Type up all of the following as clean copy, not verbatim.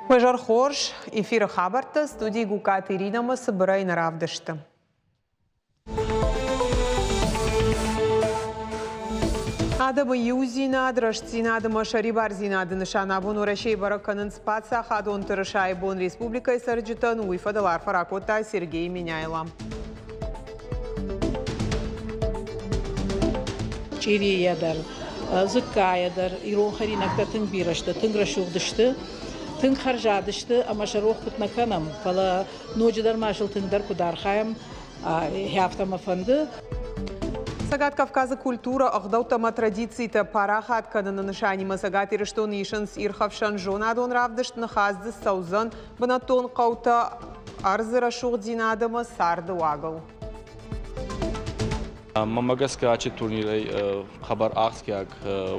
Уӕ хорз! Эфиры хабӕрттӕ студийы Гукъаты Иринӕмӕ цыбырӕй нӕ равдысты. Адӕмы иудзинад, рӕстдзинад ӕмӕ сӕрибардзинады нысан абон Уӕрӕсейы бӕрӕг кӕнынц паддзахадон тырысайы бон республикӕйы цӕрджытӕн. Уый фӕдыл арфӕ ракодта Сергей Меняйло. Чъирийӕ дӕр, дзыккайӕ дӕр ирон хӕринӕгтӕ тынг бирӕ сты, тынг рӕсугъд сты, тынг хӕрзад сты ӕмӕ сӕ рох куыд нӕ кӕнӕм, фӕлӕ ноджыдӕр ма сыл тынгдӕр куыд архайӕм, афтӕ мӕ фӕнды. Цӕгат Кавказы культурӕ, ӕгъдӕуттӕ ӕмӕ традицитӕ парахат кӕныны нысанимӕ Цӕгат Ирыстоны исынц ирхӕфсӕн зонадон равдыст. Ныхас дзы цӕудзӕн бынӕттон хъӕутӕ ӕрдзы рӕсугъддзинад ӕмӕ царды уагыл. Мӕнмӕ гӕсгӕ ачи турнирӕй хъӕбӕр ахсгиаг,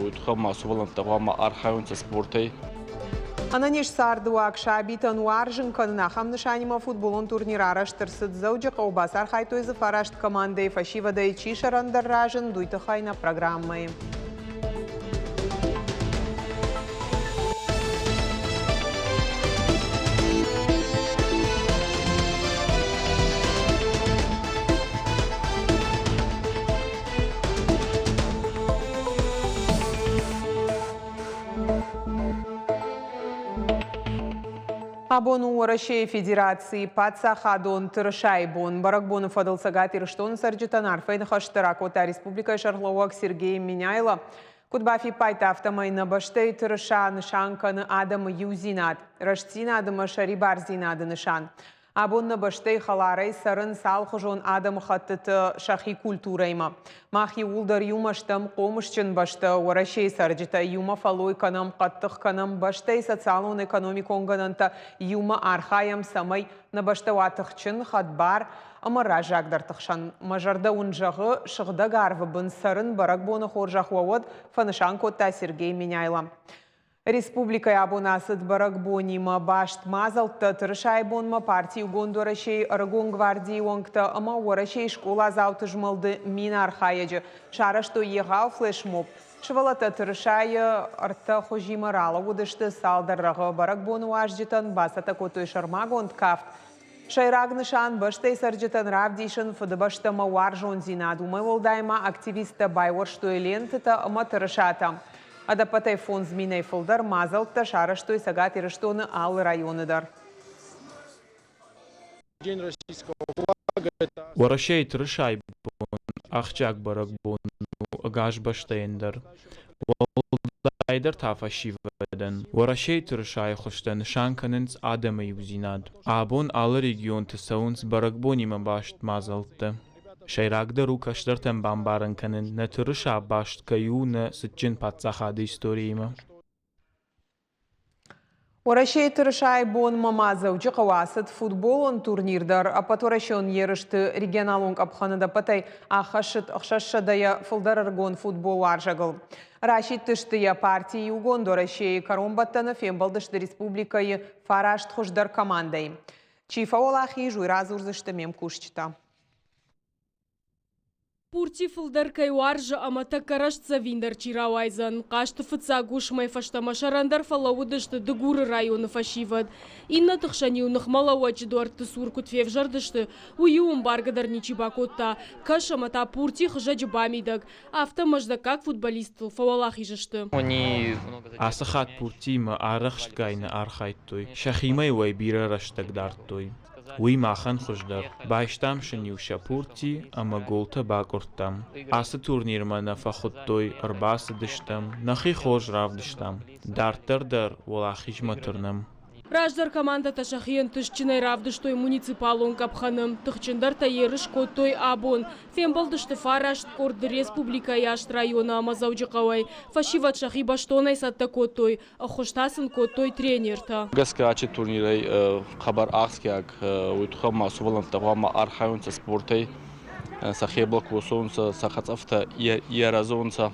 уой туххӕй ма сувӕллӕнттӕ гъӕуама архайунцӕ спортӕй. Ӕнӕниз цардыуаг сабитӕн уарзын кӕнын ахӕм нысанимӕ футболон турнир арӕзт ӕрцыд Дзӕуджыхъӕуы. Бацархайдтой дзы фараст командӕйы фӕсивӕдӕй чи сӕрӕндӕр разынд, уый тыххӕй нӕ программӕйы. Абон у Уӕрӕсейы Федерацийы паддзахадон тырысайы бон. Бӕрӕгбоны фӕдыл Цӕгат Ирыстоны цӕрджытӕн арфӕйы ныхӕстӕ ракодта республикӕйы сӕргълӕууӕг Сергей Меняйло. Куыд бафиппайдта, афтӕмӕй нӕ бӕстӕйы тырыса нысан кӕны адӕмы иудзинад, рӕстдзинад ӕмӕ сӕрибардзинады нысан. Абон нӕ бӕстӕйы хӕларӕй цӕрынц алыхуызон адӕмыхӕттыты сӕхи культурӕимӕ. Мах иууылдӕр иумӕ стӕм хъомысджын бӕстӕ, Уӕрӕсейы цӕрджытӕ, иумӕ фӕллой кӕнӕм, хъӕддых кӕнӕм бӕстӕйы социалон-экономикон гӕнӕнтӕ, иумӕ архайӕм, цӕмӕй нӕ бӕстӕ уа тыхджын, хӕдбар ӕмӕ раззагдӕрты хсӕн. Мӕ зӕрдӕ уын зӕгъы, сыгъдӕг арвы бын цӕрын бӕрӕгбоны хорзӕх уӕ уӕд, фӕнысан кодта Сергей Меняйло. Республикӕйы абон ацыд бӕрӕгбонимӕ баст мадзӕлттӕ. Тырысайы бонмӕ парти Иугонд Уӕрӕсейы ӕрыгон гвардийы уӕнгтӕ ӕмӕ Уӕрӕсейы скъоладзауты змӕлды минархайӕджы сарӕзтой егъау флешмоб. Сывӕллӕттӕ тырысайы ӕртӕ хуызимӕ ралӕууыдысты цалдӕр рӕгъы. Бӕрӕгбоны уазджытӕн бацӕттӕ кодтой сӕрмагонд кафт. Сӕйраг нысан бӕстӕйы цӕрджытӕн равдисын Фыдыбӕстӕмӕ уарзондзинад. Уымӕй уӕлдай ма активисттӕ байуӕрстой лентытӕ ӕмӕ тырысатӕ. Ӕдӕппӕтӕй 5000-ӕй фылдӕр мадзӕлттӕ сарӕзтой Цӕгат Ирыстоны алы районы дӕр. Уӕрӕсейы тырысайы бон ахсджиаг бӕрӕгбон у ӕгас бӕстӕйӕн дӕр. Уӕлдайдӕр та фӕсивӕдӕн. Уӕрӕсейы тырысайы хуызтӕ нысан кӕнынц адӕмы иудзинад. Абон алы регионты цӕуынц бӕрӕгбонимӕ баст мадзӕлттӕ. Сӕйрагдӕр у кӕстӕртӕн бамбарын кӕнын, нӕ тырыса баст кӕй у нӕ цытджын паддзахады историимӕ. Уӕрӕсейы тырысайы бонмӕ ма Дзӕуджыхъӕуы ацыд футболон турнир дӕр. Ӕппӕтуӕрӕсеон ерысты регионалон къӕпхӕны ӕппӕтӕй аххӕссыд 600-йӕ фылдӕр ӕрыгон футболуарзӕгыл. Расидтысты йӕ парти Иугонд Уӕрӕсейы кӕронбӕттӕны фембӕлдысты республикӕйы фараст хуыздӕр командӕйы. Чи фӕуӕлахиз, уый радзурдзысты ме мкусджытӕ. Пурти фылдӕр кӕй уарзы ӕмӕ тӕккӕ рӕстдзӕвиндӕр чи рауайдзӕн, хъазты фыццаг уысмӕй фӕстӕмӕ сӕрӕндӕр фӕлӕууыдысты Дыгуры районы фӕсивӕд. Иннӕты хсӕн-иу ныхмӕлӕууӕджы дуӕртты цур куыд февзӕрдысты, уый-иу ӕмбаргӕ дӕр ничи бакодта. Кӕс ӕмӕ та пурти хызӕджы бамидӕг, афтӕ мӕздӕггаг футболисттыл фӕуӕлахиз сты. Ацы хатт пуртиимӕ арӕхстгай нӕ архайдтой, сӕхимӕ-иу ӕй бирӕ рӕстӕг дардтой. Уый махӕн хуыздӕр. Байстам сын-иу сӕ пурти ӕмӕ голтӕ бакъуырдтам. Ацы турнирмӕ нӕ фӕхуыдтой, ӕрбацыдыстӕм, нӕхи хорз равдыстам. Дарддӕр дӕр уӕлахизмӕ тырнӕм. Раздӕр командӕтӕ сӕхи ӕнтыстджынӕй равдыстой муниципалон къӕпхӕны. Тыхджындӕртӕ ерыс кодтой абон. Фембӕлдысты фараст къорды республикӕйы аст районы ӕмӕ Дзӕуджыхъӕуӕй. Фӕсивӕд сӕхи бӕстонӕй цӕттӕ кодтой. Ӕххуыс та сын кодтой тренертӕ. Гӕсгӕ ачи турнирӕй хъӕбӕр ахсгиаг, уой туххӕй ма сувӕллӕнттӕ гъӕуама архайунцӕ спортӕй, сӕхебӕл косонцӕ, сӕ хӕцъӕфтӕ аразонцӕ.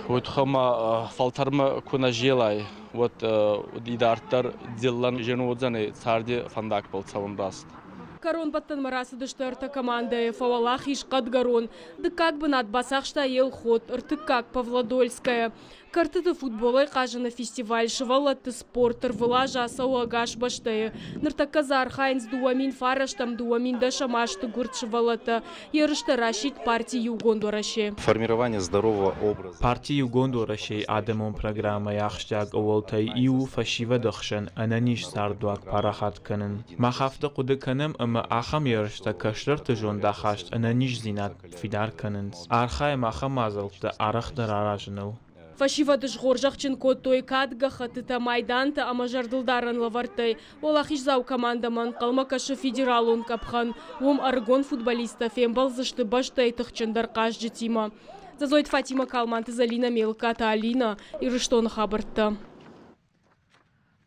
Уой туххӕй ма фӕлтӕрмӕ ку нӕ зелай, уӕд идарддӕр дзиллӕн зин уодзӕнӕй царди фӕндагбӕл цӕун раст. Кӕронбӕттӕнмӕ рацыдысты ӕртӕ командӕйы, фӕуӕлахиз Хъӕдгӕрон. Дыккаг бынат бацахста Елхот, ӕртыккаг Павлодольская. Кӕртыты футболӕй хъазыны фестиваль сывӕллӕтты спорт ӕрвылаз ацӕуы ӕгас бӕстӕйы. Ныртӕккӕ дзы архайынц 2009 2010 азты гуырд сывӕллӕттӕ. Ерыстӕ расидт парти Иугонд Уӕрӕсе. Формирование здорового образа. Парти Иугонд Уӕрӕсейы адӕмон программӕйы ахсджиаг ӕууӕлтӕй иу у фӕсивӕды хсӕн ӕнӕниз цардуаг парахат кӕнын. Мах афтӕ хъуыды кӕнӕм, ӕмӕ ахӕм ерыстӕ кӕстӕрты зондахаст ӕнӕниздзинад фидар кӕнынц. Архайӕм ахӕм мадзӕлттӕ арӕхдӕр аразыныл. Фӕсивӕды схорзӕхджын кодтой кад гӕххӕттытӕ, майдантӕ ӕмӕ зӕрдылдарӕн лӕвӕрттӕй. Уӕлахиздзау командӕмӕ ӕнхъӕлмӕ кӕсы федералон къӕпхӕн. Уым ӕрыгон футболисттӕ фембӕлдзысты бӕстӕйы тыхджындӕр хъазджытимӕ. Дзӕзойты Фатимӕ, Калманты Зӕлинӕ, Мелыкаты Алинӕ, Ирыстоны хабӕрттӕ.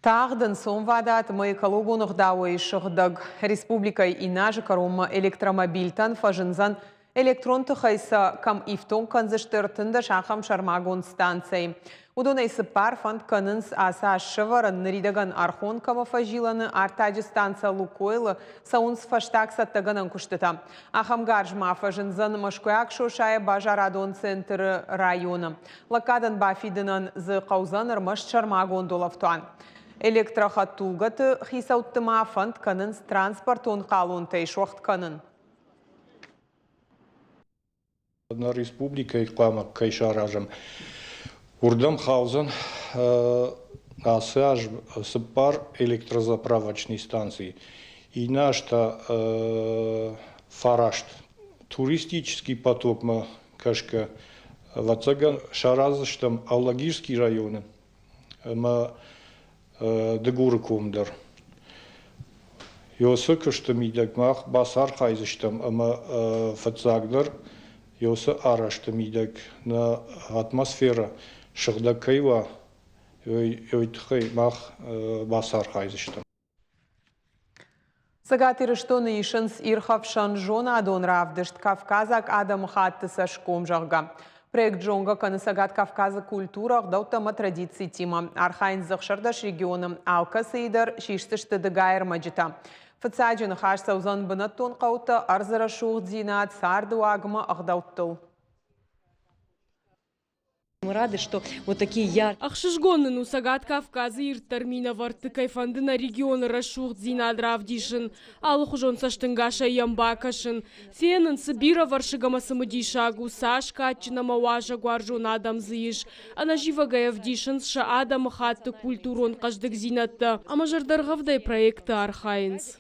Тагъд ӕнцонвадат ӕмӕ экологон ӕгъдауӕй сыгъдӕг. Республикӕйы иннӕ азы кӕронмӕ электромобильтӕн фӕзындзӕн электрон тыхӕй сӕ кӕм ифтонг кӕндзысты 13 ахӕм сӕрмагонд станцӕйы. Уыдонӕй цыппар фӕнд кӕнынц ацы аз сӕвӕрын. Ныридӕгӕн Архонкӕмӕ фӕзилӕны артаджы станцӕ Лукойлы цӕуынц фӕстаг цӕттӕгӕнӕн куыстытӕ. Ахӕм гарз ма фӕзындзӕн Мӕскуыйаг сосайы базарадон центры районы. Лӕггадӕн бафидынӕн дзы хъӕудзӕн ӕрмӕст сӕрмагонд улӕфтуан. Электрохӕдтулгӕты хицӕутты ма фӕнд кӕнынц транспортон хъалонтӕй суӕгъд кӕнын. Нӕ республикӕйы хъуамӕ кӕй саразӕм, уырдӕм хаудзӕн ацы аз цыппар электрозаправочный станци, иннӕ аз та фараст. Туристический потокмӕ кӕсгӕ, ӕвӕццӕгӕн, сараздзыстӕм Алагирский районы ӕмӕ Дыгуры ком дӕр. Ёсы куысты мидӕг мах бацархайдзыстӕм ӕмӕ фыццагдӕр ёсы арӕзты мидӕг нӕ атмосферӕ сыгъдӕг кӕй уа, уый тыххӕй мах бацархайдзыстӕм. Цӕгат Ирыстоны исынц ирхӕфсӕн зонадон равдыст «Кавказаг адӕмыхатты цӕсгом», зӕгъгӕ. Проект зонгӕ кӕны Цӕгат Кавказы культурӕ, ӕгъдӕуттӕ ӕмӕ традицитимӕ. Архайынц дзы 16 регионы, алкӕцыйы дӕр систысты дыгай ӕрмӕджытӕ. Фыццаджы ныхас цӕудзӕн бынӕттон хъӕутӕ, ӕрдзы рӕсугъддзинад, цардыуагмӕ, ӕгъдӕуттыл. Мы рады, что вот такие яркие... Ӕхсызгон нын у Цӕгат Кавказы ирддӕр минӕвӕртты кӕй фӕнды нӕ регионы рӕсугъддзинад равдисын, алыхуызон цӕстӕнгасӕй йӕм бакӕсын, фенын, цы бирӕвӕрсыг ӕмӕ цымыдисаг у, цас кадджын ӕмӕ уазӕгуарзон адӕм дзы ис. Ӕнӕзивӕгӕй ӕвдисынц сӕ адӕмыхатты культурон хъӕздыгдзинӕдтӕ ӕмӕ зӕрдӕргъӕвдӕй проекты архайынц.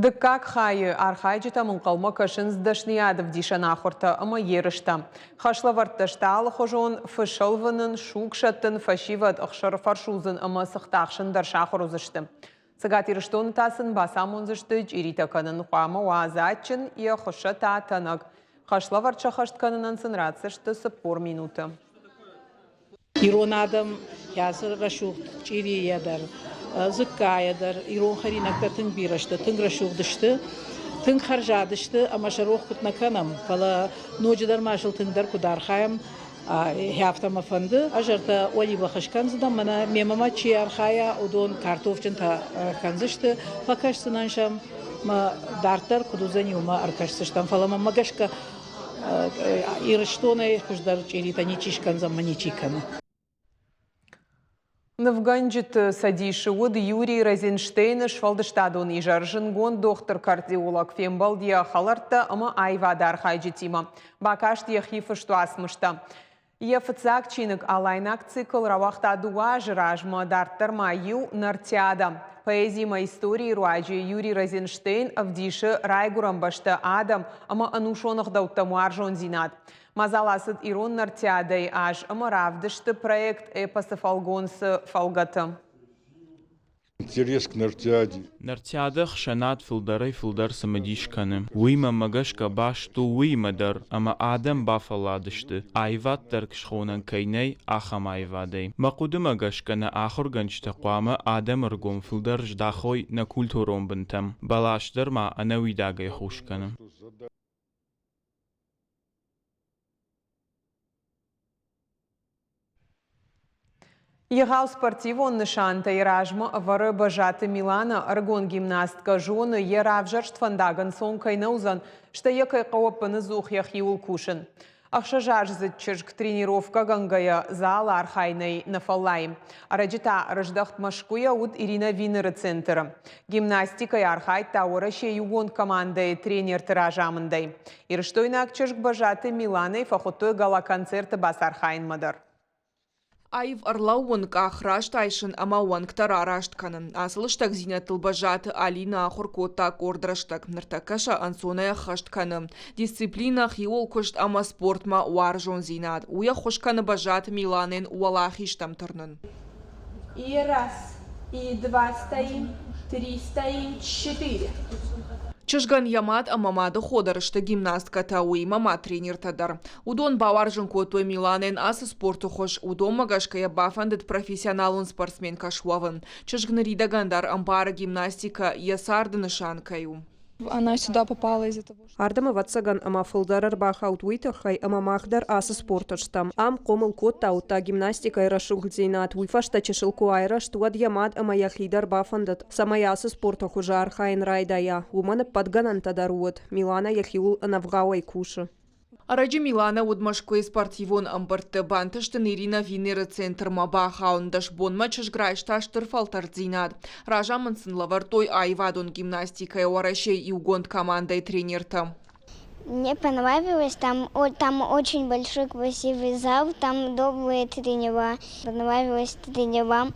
Дыккаг хайы архайджытӕм ӕнхъӕлмӕ кӕсынц дӕсныйадӕвдисӕн ахуыртӕ ӕмӕ ерыстӕ. Хӕслӕвӕрдтӕ сты алыхуызон: фыс ӕлвынын, суг сӕттын, фӕсивӕд ӕхсыр фӕрсудзын ӕмӕ цыхт ахсын дӕр сахуыр уыдзысты. Цӕгат Ирыстоны та сын бацамондзысты чъиритӕ кӕнын. Хъуамӕ уа дзаджджын, йӕ хуыссӕ та тӕнӕг. Хӕслӕвӕрд сӕххӕст кӕнынӕн сын ратдзысты 40 минуты. Ирон адӕм кӕцы рӕсугъд чъирийӕ дӕр, дзыккайӕ дӕр, ирон хӕринӕгтӕ тынг бирӕ сты, тынг рӕсугъд сты, тынг хӕрзад сты ӕмӕ сӕ рох куыд нӕ кӕнӕм, фӕлӕ ноджыдӕр ма сыл тынгдӕр куыд архайӕм, афтӕ мӕ фӕнды. Ӕз ӕртӕ уӕливӕхы скӕндзынӕн, мӕнӕ мемӕ ма чи архайа, уыдон картофджынтӕ кӕндзысты, фӕкӕсдзынӕн сӕм, мӕ дарддӕр куыд уыдзӕни, уымӕ ӕркӕсдзыстӕм. Фӕлӕ мӕнмӕ гӕсгӕ Ирыстонӕй хуыздӕр чъиритӕ ничи скӕндзӕн ӕмӕ ничи кӕны. Нывгӕнджыты цӕдисы уыд Юрий Розенштейны сфӕлдыстадон изӕр. Зындгонд дохтыр-кардиолог фембӕлд йӕ хӕлӕрттӕ ӕмӕ аивады архайджытимӕ. Бакаст йӕхи фыст уацмыстӕ. Йӕ фыццаг чиныг «Алайнаг цикл» рауагъта дыууӕ азы размӕ, дарддӕр ма иу «Нартиада». Поэзимӕ историйы руаджы Юрий Розенштейн ӕвдисы райгуырӕн бӕстӕ, адӕм ӕмӕ ӕнусон ӕгъдӕуттӕм уарзондзинад. Мадзал ацыд ирон Нартиадӕйы аз ӕмӕ равдысты проект «Эпосы фӕлгонц»-ы фӕлгӕты. Интерес к Нартиаде. Нартиады ӕхсӕнад фылдӕрӕй-фылдӕр цымыдис кӕны. Уый мӕнмӕ гӕсгӕ баст у уыимӕ дӕр, ӕмӕ адӕм бафӕлладысты, аивад дӕр схонӕн кӕй нӕй, ахӕм аивадӕй. Мӕ хъуыдымӕ гӕсгӕ нӕ ахуыргӕнджытӕ хъуамӕ адӕмы ргом фылдӕр здахой нӕ культурон бынтӕм. Бӕлас дӕр ма ӕнӕуидагӕй хус кӕны. Егъау спортивон нысантӕй размӕ ӕвӕры Бӕззаты Милана. Ӕрыгон гимнасткӕ зоны, йӕ равзӕрст фӕндаг ӕнцон кӕй нӕ уыдзӕн, стӕй йӕ кӕй хъӕуы ӕппыныдзух йӕхиуыл кусын. Ӕхсӕзаздзыд чызг тренировкӕгӕнгӕйӕ залы архайынӕй нӕ фӕллайы. Ӕрӕджы та ӕрыздӕхт Мӕскуыйӕ, уыд Ирина Винеры центры. Гимнастикӕйы архайдта Уӕрӕсейы иугонд командӕйы тренерты разамындӕй. Ирыстойнаг чызг Бӕззаты Миланӕйы фӕхуыдтой гала-концерты бацархайынмӕ дӕр. Аив ӕрлӕууын, къах раст айсын ӕмӕ уӕнгтӕ рараст кӕнын. Ацы лыстӕгдзинӕдтыл Бӕззаты Алинӕ ахуыр кодта къорд рӕстӕг. Ныртӕккӕ сӕ ӕнцонӕй ӕххӕст кӕны. Дисциплинӕ, хиуыл куыст ӕмӕ спортмӕ уарзондзинад. Уый ӕххуыс кӕны Бӕззаты Миланӕн уӕлахизтӕм тырнын. И раз, и два стоим, три стоим, четыре. Чызгӕн йӕ мад ӕмӕ мады хо дӕр сты гимнасткӕтӕ, уыимӕ ма тренертӕ дӕр. Уыдон бауарзын кодтой Миланӕн ацы спорты хуыз, уыдонмӕ гӕсгӕ йӕ бафӕндыд профессионалон спортсменкӕ суӕвын. Чызг ныридӕгӕн дӕр ӕмбары гимнастикӕ йӕ царды нысан кӕй у. Она сюда попала из-за того, что Ардӕм, ӕвӕццӕгӕн, ӕмӕ фылдӕр ӕрбахауд уый тыххӕй, ӕмӕ мах дӕр ацы спорты стӕм. Ам хъомыл кодта, уыдта гимнастикӕйы рӕсугъддзинад. Уый фӕстӕ чысыл куы айрӕзт, уӕд йӕ мад ӕмӕ йӕхи дӕр бафӕндыд, цӕмӕй ацы спорты хуызы архайын райдайа. Уымӕн ӕппӕт гӕнӕнтӕ дӕр уыд. Миланӕ йӕхиуыл ӕнӕвгъауӕй кусы. Ӕрӕджы Миланӕ уыд Мӕскуыйы спортивон ӕмбырдты, бантыст ын Ирина Винеры центрмӕ бахауын. 10 бонмӕ чызг райста стыр фӕлтӕрддзинад. Разамынд сын лӕвӕрдтой аивадон гимнастикӕйы Уӕрӕсейы иугонд командӕйы тренертӕ. Мне понравилось, там очень большой красивый зал, там добрые тренера. Понравилось тренерам.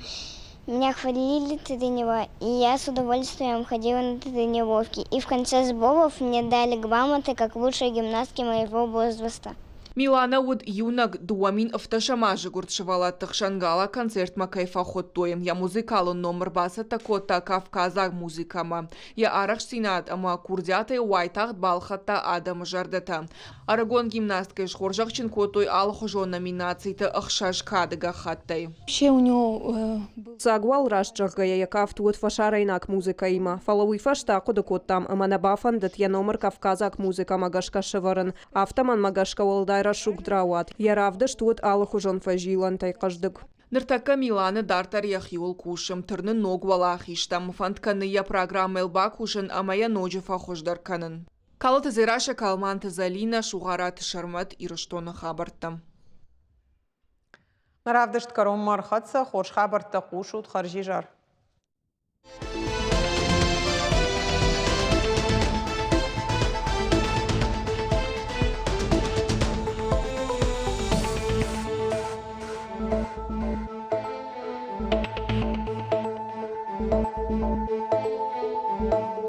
Меня хвалили тренера, и я с удовольствием ходила на тренировки. И в конце сборов мне дали грамоты как лучшей гимнастке моего возраста. Миланӕ уыд иунӕг 2017 азы гуырд сывӕллӕтты хсӕн гала-концертмӕ кӕй фӕхуыдтой. Йӕ музыкалон номыр бацӕттӕ кодта кавказаг музыкӕмӕ. Йӕ арӕхстдзинад ӕмӕ курдиатӕй уайтагъд балхӕдта адӕмы зӕрдӕтӕ. Ӕрыгон гимнасткӕйы схорзӕхджын кодтой алыхуызон номинациты ӕхсӕз кады гӕххӕттӕй. Вообще у него Фыццаг уал раст зӕгъгӕйӕ йӕ кафт уыд фӕсарӕйнаг музыкӕимӕ, фӕлӕ уый фӕстӕ ахъуыды кодтам ӕмӕ нӕ бафӕндыд йӕ номыр кавказаг музыкӕмӕ гӕсгӕ сӕвӕрын. Афтӕ мӕнмӕ гӕсгӕ уӕлдай рӕсугъд рауад. Йӕ равдыст уыд алыхуызон фӕзилӕнтӕй хъӕздыг. Ныртӕккӕ Миланы дарддӕр йӕхиуыл кусы, тырны ног уӕлахизтӕм, фӕнд кӕны йӕ программӕйыл бакусын ӕмӕ йӕ ноджы фӕхуыздӕр кӕнын. Калоты Дзерассӕ, Калманты Зӕлинӕ, Сугъараты Сӕрмӕт, Ирыстоны хабӕрттӕ. Равдыст кӕронмӕ ӕрхӕццӕ, хорз хабӕрттӕ хъусут, хӕрзизӕр.